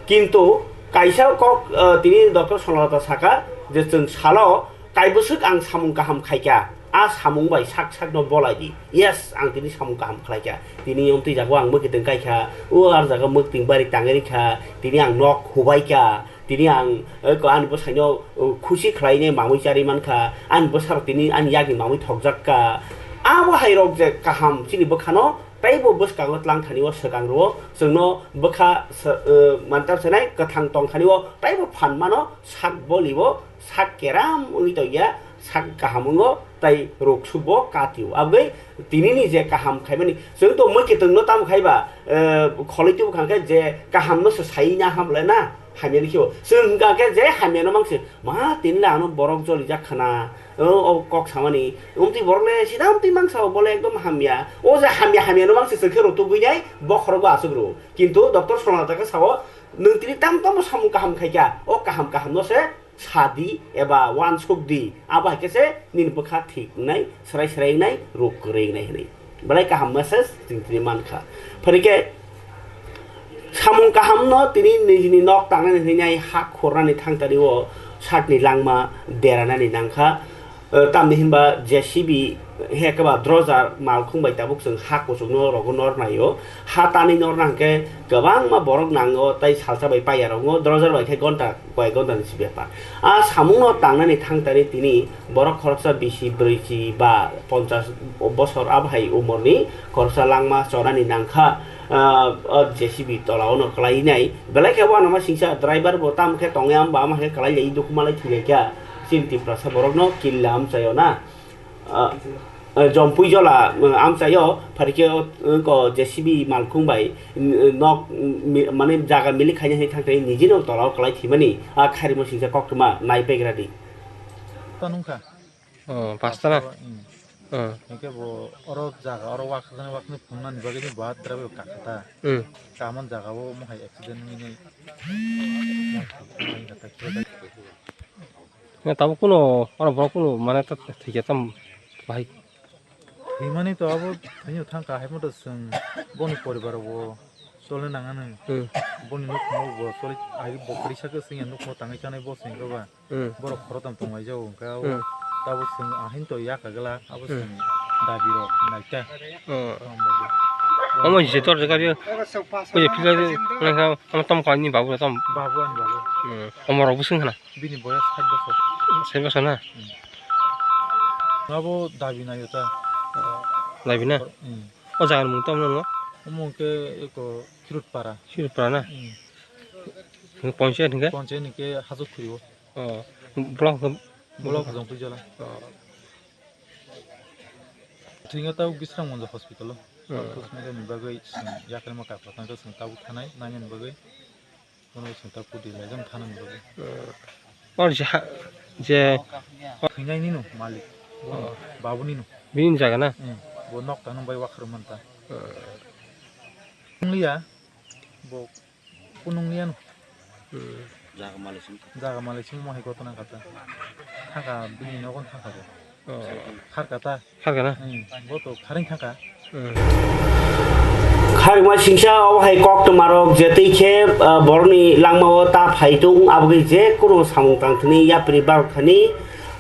Kintu kaisa kok, eh, tini Doctor Sonalata saka je chwng salo kaibwswk ang samung kaham khaikha, a samung bai sak sakno bolai di. Yes, ang tini samung kaham khlaikha. Tini omtwi jago ang mwkhitwng kaikha, o ar jaga mwktwng bari tangwi rikha, tini ang nok hubaikha. Tini ang, eh, ko ani bwsaino, oh, khusi khlainai mamwi charwi mankha, ani bwsarok tini ani yakni mamwi thokjak kha. Abo hai rok je kaham chini bwkhano teibo bwskango tlang thani o swkang rwo, chwngno bwkha sa-, eh, mantar sanai kwthang tong thani o teibo phan mano sak boli o sak keram wngwi tongya, sak kaham wngo tei ruk suk bo kati o. Abgwi tinini je kaham khaimani, chwng to mwkhitwng no tamo khai ba, eh, kholwi twi bwkha khe je kaham no se sai na ham le na. Hamya ni khe bo. Chwng hwnkha khe je hamya no mang se, ma, tini le ano borok jolijak khana. O, o kok samani. Omtwi borok le sida omtwi mang sa o, bo le ekdom hamya. O je hamya, hamya no mang se chwng khe rw tugwi nai, bokhorok bo aswk rw. Kintu Doctor Sonalata khe sa o, nwng tini tam tamo samung kaham khai kha. O kaham kaham no se sa di eba uansuk di. Abo hai khe se nini bwkha thik wngnai, swrai swrai wngnai, ruk kwrwi wngnai hwnwi. Belai kaham message chwng tini man kha. Phai khe samung kaham no tini nijini nok tangnani hwnwi nai ha khornani thang tani o sakni langma deranani nang kha. Eh, tamni hinba J C B he khe ba drojar malkhung bai tabuk chwng ha kuchuk no rogo nor nai o. Ha tanwi nor nang khe kwbangma borok nang o tei salsa bai paiya rok o drojar bai khe gonta koi gonta ni si bepar. A samung no tangnani thang tani tini borok khoroksa bisi brwichi ba ponchas bosor abo hai umor ni khoroksa langma chonani nang kha, ah, o J C B tola o no kwlai nai. Belai khe uanama singsa driver bo tamo khe tongya wngba ama khe kwlai lai dukhumalai thwi lai kha. Chini Tiprasa borok no killa amchai o na. Ah, ah, Jompui jola, ah, amchai o, phari khe o, o J C B malkhung bai, mm, nok, mm, mi-, mane jaga milik khaina hai thang thai niji no tola o kwlai thwimani, a khairimo singsa koktwma nai pegra di. Ta nung kha? Oh, pasta na? Pasta, mm. Oh. Hingke bo oro jaga oro wak khaknai wak khaknai phungnani bagwi ni bo ha driver kakha ta. Hmm. Tamon jaga o mo hai accident wngwi nai. Na tabuk kuno, oro borok kuno, mane ta thwikhe tam bahai. Thwimani to abo thwino thangkha, hai moto chwng boni poribar bo choli nang anw. Hmm. Boni nukhumo bo choli, ai bo kwrwi sakhe chwngya nukhumo tangwi chanai bo chwngkhe ba. Hmm. Borok khoroktham tonglaijak hwnkhe abo Hmm. Tabuk chwng ahin to yakagwla abo Hmm. Chwng dabi rok naikhe. Hmm. Tamo bagwi. Omo je tor jaga dio. Ko je phila nang kha, omo tom kha ni babu tom. Babu ani babu. Hmm. Omo rok busung khana. Bini boyas sait bosor. Sait bosor na? Hmm. Abo dabi na yota. Dabi na? Hmm. O jaga mung tom no? Omo ke ko Khirut para. Khirut para na? Hmm. Ponchayat hingke? Ponchayat hingke Hajok Khuriwo. Oh. Block ke? Block Jongpui Jala. Oh. Thwingo tau Bisramganj hospital o. Hmm. Postmortem ni bagwi chwng yakarma kapra tangkha chwng tabuk thanai nainani bagwi. Bono chwng tabuk di laijak thanani bagwi. Hmm. Or je ha-, je thwinai nino malik. Bono babu nino. Bini jaga na? Hmm. Bo nok tangno bai wakhar manta. Hmm. Wngliya bo. Kunung lian. Hmm. Jaga malai sing. Jaga malai sing mo hai gotona kata. Thangka bini nogon thangka bo. Oh. Khar kata. Khar kana? Hmm. Bo to kharing thangka. Hmm. Kharma singsa o hai kok to marok je tei khe, ah, borni langma o ta phai tung abogwi je kuno samung tang thani yapri barok thani,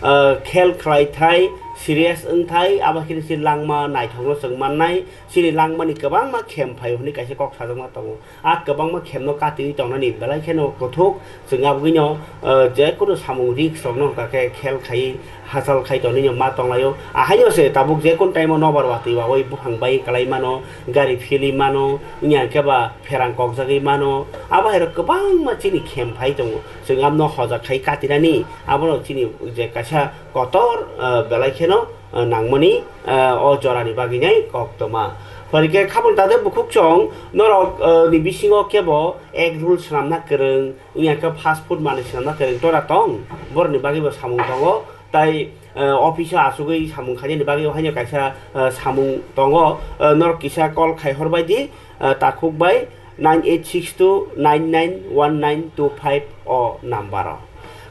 ah, khel khlai thai serious wng thai abo khe si langma naithok no chwng mannai sini langmani kwbangma khem phai hwnwi kaisa kok sajakma tongo. A kwbangma khemno katiwi tongnani belai kheno kuthuk chwng abgwino, eh, je kunu samung risk rokno hwnkha khe khel khai hachal khai tongnino ma tonglaio. Ahaino se tabuk je kun time o nobar watwi wawi buphang bai kwlai mano, gari phili mano, wngya khe ba pherang kokjagwi mano. Abo hai rok kwbangma chini khem phai tongo. Chwng amno hojak khai katinani abono chini je kaisa kotor, eh, belai kheno, eh, nangmani, eh, o jorani bagwi nai koktoma. Phai khe khabang tade bukhuk chwng norok, eh, ni bisingo kebo egg roll swnamna kwrwng, wngya khe fast food manwi swnamna kwrwng tora tong, borokni bagwi bo samung tongo. Tai, eh, office o achugwi samung khainani bagwi haino kaisa, eh, samung tongo. Eh, norok kisa call khai hor bai di, eh, takhuk bai nine eight six two nine nine one nine two five o number o.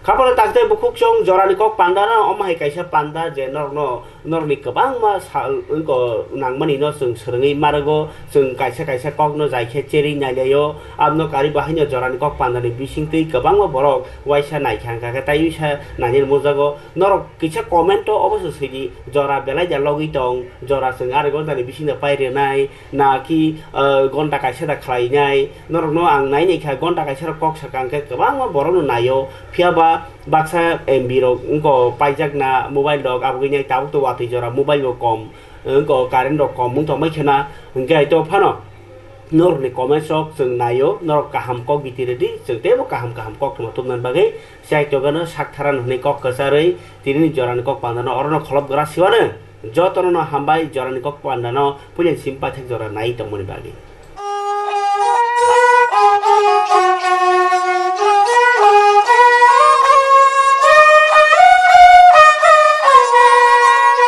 Khapano takte bukhuk chwng jorani kok panda no omo hai kaisa panda je norokno, norokni kwbangma sal wngko nangmani no chwng swrwngwi marwgo, chwng kaisa kaisa kokno jai khe cherwi nailaio, abno karwi bo haino jorani kok pandani bisingtwi kwbangma borok waisa naikha hwnkha khe tai wisa nainani mujago. Norok kisa comment o obo se swidi jora belai da logwi tong, jora chwng ari ghonta ni bisingo pai rwnai, na ki, ah, gonta kaisa da khlainai, norokno ang nainai kha, gonta kaisa rok kok sakha hwnkhe kwbangma borokno naio, phiya ba baksa M B rok wngkho paijakna mobile rok, aboni tabuk to watwi jora mobile bo kom, wngkho current rok kom wng tongbai khena, hwnkhe hai to phano norokni comments rok chwng naio, norok kaham kok biti rwdi, chwng teibo kaham kaham kok tongma tubunani bagwi chai togano sak tharan hwnwi kok kwcharwi tinini jorani kok pandano orono kholop gra siwano. Jotono no hambai jorani kok pandano puilani sim paithak jora nai tongmani bagwi.